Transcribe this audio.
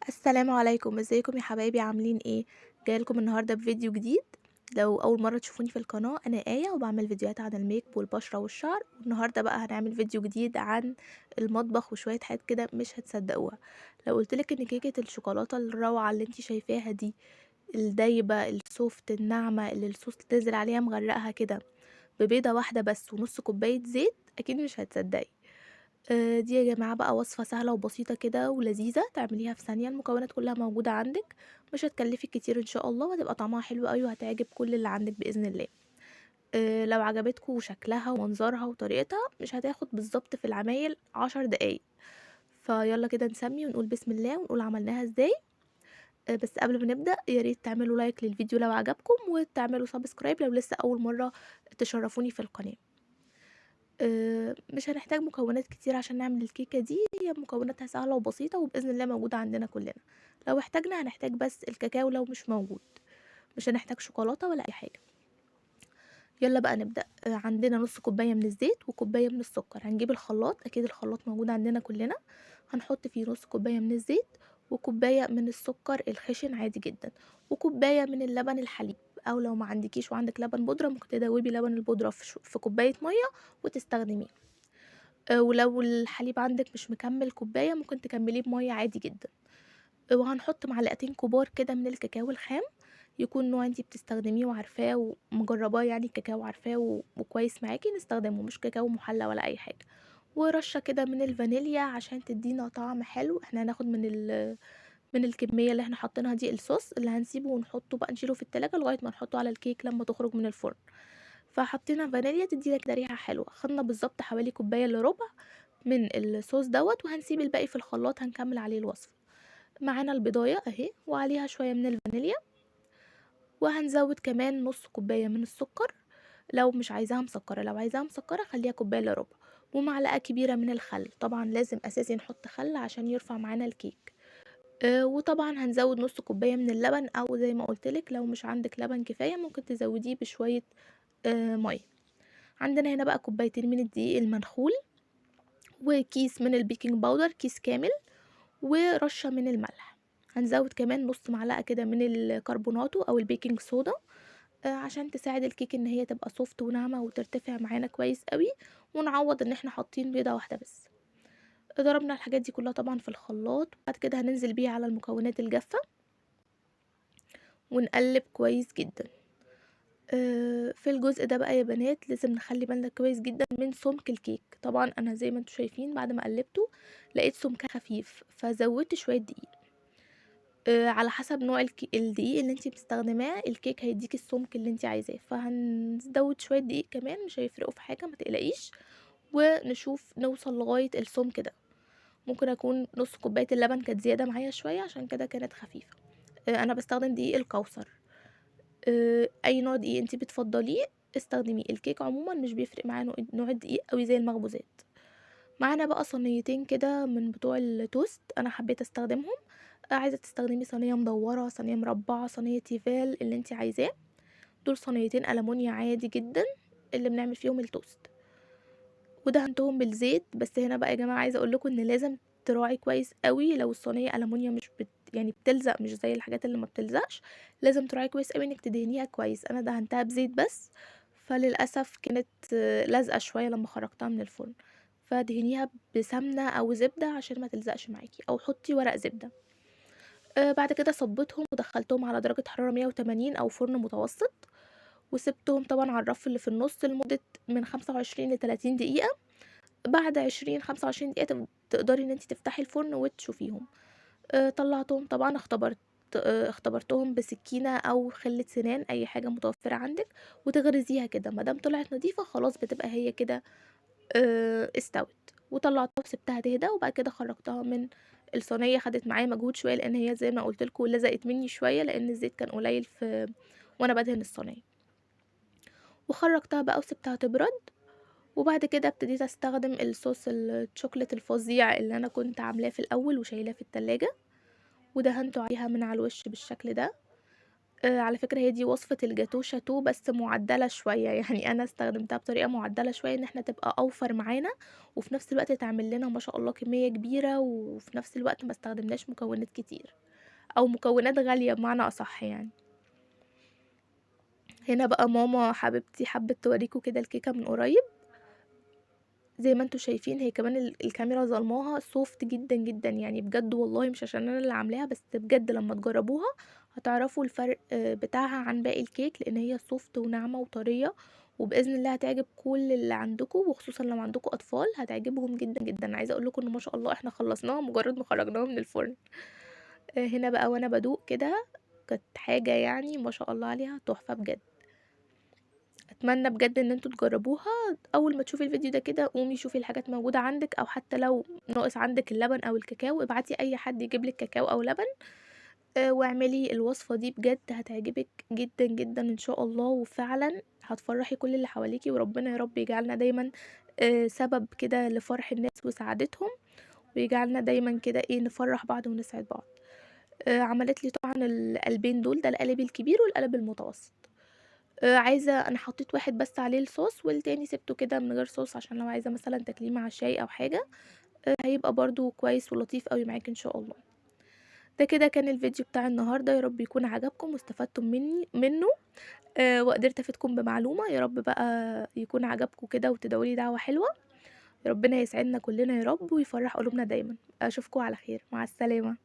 السلام عليكم، ازيكم يا حبايبي؟ عاملين ايه؟ جاية لكم النهارده بفيديو جديد. لو اول مرة تشوفوني في القناة، انا آية وبعمل فيديوهات عن الميك والبشره والشعر. والنهارده بقى هنعمل فيديو جديد عن المطبخ وشوية حاجات كده مش هتصدقوها. لو قلتلك ان كيكة الشوكولاتة الروعة اللي انت شايفاها دي، الدايبه ال soft الناعمة اللي الصوص تنزل عليها مغرقها كده، ببيضه واحدة بس ونص كوباية زيت، اكيد مش هتصدقي. دي يا جماعة بقى وصفة سهلة وبسيطة كده ولذيذة، تعمليها في ثانية، المكونات كلها موجودة عندِك، مش هتكلفِك كتير إن شاء الله، وهتبقى طعمها حلو أوي وهتعجب كل اللي عندِك بإذن الله. لو عجبتكم شكلها ومنظرها وطريقتها، مش هتاخد بالضبط في العمايل 10 دقايق. فيالّا كده نسمي ونقول بسم الله ونقول عملناها إزاي. بس قبل ما نبدأ يا ريت تعملوا like للفيديو لو عجبكم، وتعملوا subscribe لو لسه أول مرة تشرفوني في القناة. مش هنحتاج مكونات كتير عشان نعمل الكيكة دي، هي مكوناتها سهلة وبسيطة وبإذن الله موجودة عندنا كلنا. لو احتاجنا هنحتاج بس الكاكاو لو مش موجود، مش هنحتاج شوكولاتة ولا أي حاجة. يلا بقى نبدأ. عندنا نص كوباية من الزيت وكوباية من السكر. هنجيب الخلاط، أكيد الخلاط موجود عندنا كلنا. هنحط فيه نص كوباية من الزيت وكوباية من السكر الخشن عادي جدا، وكوباية من اللبن الحليب، أو لو ما عندكيش وعندك لبن بودرة ممكن تدوبي لبن البودرة في كوباية مية وتستخدميه. ولو الحليب عندك مش مكمل كوباية ممكن تكمليه بمية عادي جدا. وهنحط معلقتين كبار كده من الكاكاو الخام، يكون نوع انتي بتستخدميه وعارفاه ومجرباه، يعني الكاكاو عارفاه وكويس معاكي نستخدمه، مش كاكاو محلى ولا اي حاجة. ورشه كده من الفانيليا عشان تدينا طعم حلو. احنا هناخد من الكمية اللي احنا حاطينها دي الصوص اللي هنسيبه ونحطه بقى، نشيله في التلاجة لغاية ما نحطه على الكيك لما تخرج من الفرن. فحطينا فانيليا تدينا كده ريحه حلوة. خدنا بالظبط حوالي كوباية الا ربع من الصوص دوت، وهنسيب الباقي في الخلاط هنكمل عليه الوصفة. معانا البضايه اهي وعليها شوية من الفانيليا، وهنزود كمان نص كوباية من السكر لو مش عايزاها مسكره، لو عايزاها مسكره خليها كوباية الا ربع، ومعلقة كبيرة من الخل. طبعا لازم اساسي نحط خل عشان يرفع معانا الكيك. وطبعا هنزود نص كوباية من اللبن، او زي ما قلتلك لو مش عندك لبن كفاية ممكن تزوديه بشوية مية. عندنا هنا بقى كوبايتين من الدقيق المنخول، وكيس من ال baking powder كيس كامل، ورشه من الملح. هنزود كمان نص معلقه كده من الكربوناتو او ال baking soda، عشان تساعد الكيك ان هي تبقى soft وناعمه وترتفع معانا كويس قوي، ونعوض ان احنا حاطين بيضة واحدة بس. ضربنا الحاجات دي كلها طبعا في الخلاط، وبعد كده هننزل بيها على المكونات الجافه ونقلب كويس جدا. في الجزء ده بقى يا بنات لازم نخلي بالنا كويس جدا من سمك الكيك. طبعا انا زي ما انتم شايفين بعد ما قلبته لقيت سمكها خفيف، فزودت شوية دقيق. على حسب نوع الدقيق اللي انتي بتستخدماه الكيك هيديكي السمك اللي انتي عايزاه، فهنزود شوية دقيق كمان مش هيفرقوا في حاجة ما تقلقيش. ونشوف نوصل لغاية السمك ده. ممكن اكون نص كوباية اللبن كانت زيادة معايا شوية عشان كده كانت خفيفة. انا بستخدم دقيق الكوثر. اي نوع دقيق انتي بتفضليه استخدميه. الكيك عموما مش بيفرق معايا نوع الدقيق قوي زي المخبوزات. معانا بقى صينيتين كده من بتوع التوست انا حبيت استخدمهم. عايزه تستخدمي صينية مدورة، صينية مربعه، صينية تيفال، اللي انتي عايزاه. دول صينيتين ألمونيا عادي جدا اللي بنعمل فيهم التوست، ودهنتهم بالزيت. بس هنا بقى يا جماعة عايزه اقول لكم ان لازم تراعي كويس قوي لو الصينية ألمونيا مش يعني بتلزق، مش زي الحاجات اللي ما بتلزقش، لازم تراعي كويس قوي انك تدهنيها كويس. انا دهنتها بزيت بس، فللاسف كانت لازقه شوية لما خرجتها من الفرن، فدهنيها بسمنه او زبدة عشان ما تلزقش معاكي، او حطي ورق زبدة. بعد كده صبيتهم ودخلتهم على درجه حرارة 180 او فرن متوسط، وسبتهم طبعا على الرف اللي في النص لمدة من 25 ل 30 دقيقة. بعد 20 25 دقيقة تقدري ان انتي تفتحي الفرن وتشوفيهم. طلعتهم طبعا، اختبرتهم بسكينة او خله سنان، اي حاجة متوفرة عندك، وتغرزيها كده. ما دام طلعت نظيفة خلاص بتبقى هي كده، استوت. وطلعتها وسبتها تهدى، وبعد كده خرجتها من الصينية. خدت معايا مجهود شوية لان هي زي ما قلت لكم لزقت مني شوية لان الزيت كان قليل وانا بدهن الصينية. وخرجتها بقى وسبتها تبرد. وبعد كده ابتديت استخدم الصوص الشوكولاتة الفظيع اللي انا كنت عاملاه في الاول وشايلاه في التلاجة، ودهنته عليها من على الوش بالشكل ده. على فكرة هي دي وصفة الجاتوه شاتوه بس مُعدّلة شوية، يعني أنا استخدمتها بطريقة مُعدّلة شوية إن إحنا تبقى أوفر معانا، وفي نفس الوقت تعمل لنا ما شاء الله كمية كبيرة، وفي نفس الوقت ما استخدمناش مكونات كتير، أو مكونات غالية بمعنى أصح يعني. هنا بقى ماما حبيبتي حبت توريكم كده الكيكة من قريب. زي ما انتم شايفين هي كمان الكاميرا ظلماها soft جدًا، جدًا، يعني بجد والله مش عشان أنا اللي عاملاها، بس بجد لما تجربوها هتعرفوا الفرق بتاعها عن باقي الكيك، لإن هي soft وناعمة وطرية، وبإذن الله هتعجب كل اللي عندكم، وخصوصًا لو عندكم أطفال هتعجبهم جدًا، جدًا. عايزة أقول لكم إن ما شاء الله إحنا خلصناها مجرد ما خرجناها من الفرن. هنا بقى وأنا بادوق كده كانت حاجة يعني ما شاء الله عليها تحفة بجد. أتمنى بجد إن انتم تجربوها. أول ما تشوفي الفيديو ده كده قومي شوفي الحاجات موجودة عندِك، أو حتى لو ناقص عندِك اللبن أو الكاكاو ابعتي أي حد يجيب لِك كاكاو أو لبن، واعملي الوصفة دي بجد هتعجبِك جدًا، جدًا إن شاء الله، وفعلًا هتفرحي كل اللي حواليكِ، وربنا يا رب يجعلنا دايمًا سبب كده لفرح الناس وسعادتهم، ويجعلنا دايمًا كده إيه نفرح بعض ونسعد بعض. عملت لي طبعًا القلبين دول، ده القالب الكبير والقالب المتوسط. عايزة أنا حطيت واحد بس عليه الصوص والتاني سِبته كده من غير صوص عشان لو عايزة مثلًا تاكليه مع شاي أو حاجة، هيبقى برضه كويس ولطيف أوي معاكِ إن شاء الله. ده كده كان الفيديو بتاع النهارده، يا رب يكون عجبكم واستفدتم منه، وقدرت أفيدكم بمعلومة. يا رب بقى يكون عجبكم كده وتدعوا لي دعوة حلوة. ربنا يسعدنا كلنا يا رب ويفرح قلوبنا دايمًا. أشوفكم على خير، مع السلامة.